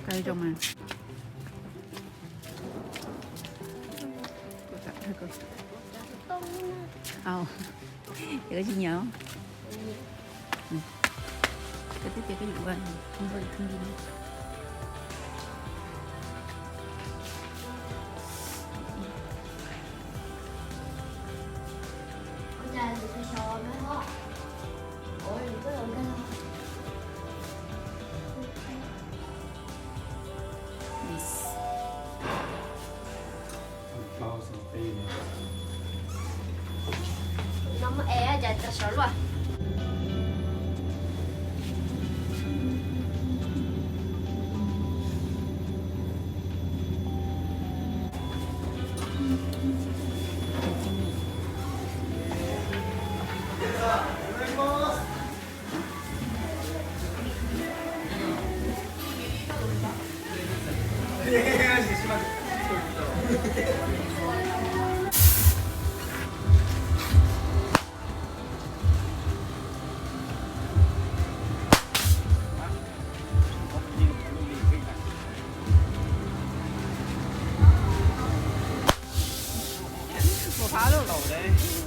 ໄກ່ຈອກມາ ເອົາ ເອີ ຊິຫຍັງ ອືມ ກະຕິກເປັນກະຢູ່ບ້ານ ມັນບໍ່ໄດ້ຂຶ້ນດິນ. ບໍ່ພາໂລດ.